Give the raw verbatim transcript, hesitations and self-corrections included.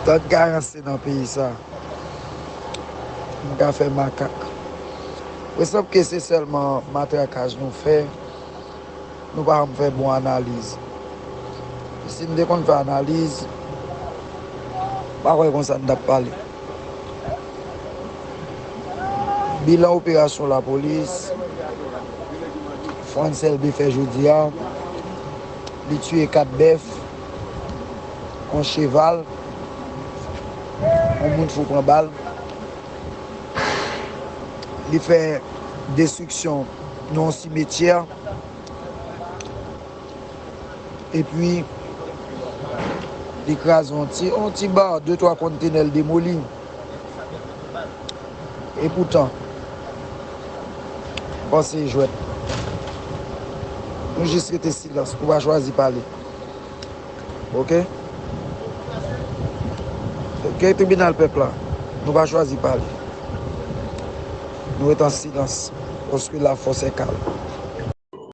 Tann ka ranse nan peyi sa. M ka fè makak. Presòp ke se sèlman matrakaj nou fè, nou pa janm fè bon analiz. Si n te konn fè analiz, m pa kwè konsa n t ap pale. Bilan operasyon lapolis, Frantz Elbé fè jodi a, li tiye kat bèf, yon cheval, yon moun fou pran bal. Li fè destriksyon nan yon simetyè. Epi, li kraze yon ti, yon ti ba, de twa kontenè l demoli. Epoutan, panse e jwèt. Nou jis rete silans, nou pa chwazi pale. Oke? Oke, tribinal pèp la, nou pa chwazi pale. Nou ret an silans, paske la force est calme.